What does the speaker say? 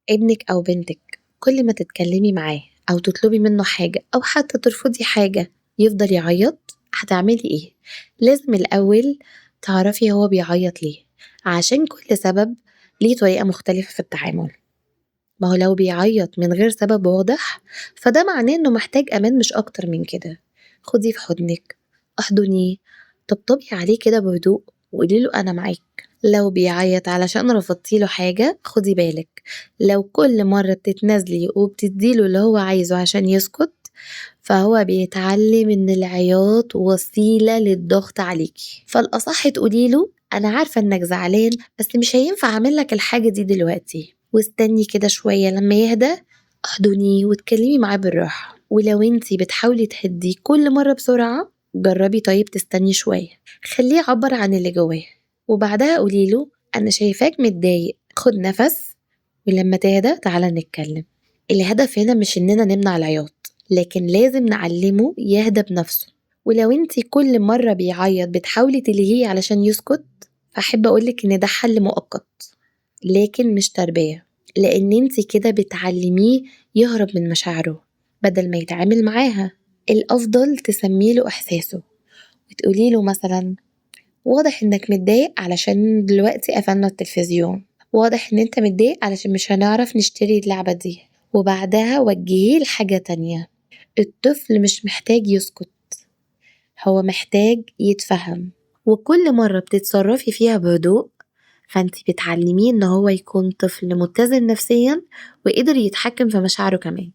ابنك أو بنتك كل ما تتكلمي معاه أو تطلبي منه حاجة أو حتى ترفضي حاجة يفضل يعيط، هتعملي إيه؟ لازم الأول تعرفي هو بيعيط ليه، عشان كل سبب ليه طريقة مختلفة في التعامل. ما هو لو بيعيط من غير سبب واضح فده معناه إنه محتاج أمان مش أكتر من كده. خديه في حضنك، احضنيه، طبطبي عليه كده بهدوء وقولي له أنا معاك. لو بيعيط علشان رفضتي له حاجة خدي بالك، لو كل مرة بتتنازلي وبتديله اللي هو عايزه عشان يسكت فهو بيتعلم إن العياط وسيلة للضغط عليكي. فالأصح تقولي له أنا عارفة إنك زعلان بس مش هينفع أعمل لك الحاجة دي دلوقتي، واستني كده شوية لما يهدى احضنيه واتكلمي معاه بالراحة. ولو انتي بتحاولي تهديه كل مرة بسرعة جربي طيب تستني شوية، خليه يعبر عن اللي جواه، وبعدها قولي له أنا شايفاك متضايق، خد نفس ولما تهدى تعالى نتكلم. الهدف هنا مش إننا نمنع العياط، لكن لازم نعلمه يهدى بنفسه. ولو انتي كل مرة بيعيط بتحاولي تلهيه علشان يسكت، فأحب أقولك إن ده حل مؤقت لكن مش تربية، لأن انتي كده بتعلميه يهرب من مشاعره بدل ما يتعامل معاها. الأفضل تسميله إحساسه وتقولي له مثلا واضح إنك متضايق علشان دلوقتي قفلنا التلفزيون، واضح إن أنت متضايق علشان مش هنعرف نشتري اللعبة دي، وبعدها وجهيه لحاجة تانية. الطفل مش محتاج يسكت، هو محتاج يتفهم. وكل مرة بتتصرفي فيها بهدوء فأنت بتعلميه إن هو يكون طفل متزن نفسيا وقدر يتحكم في مشاعره كمان.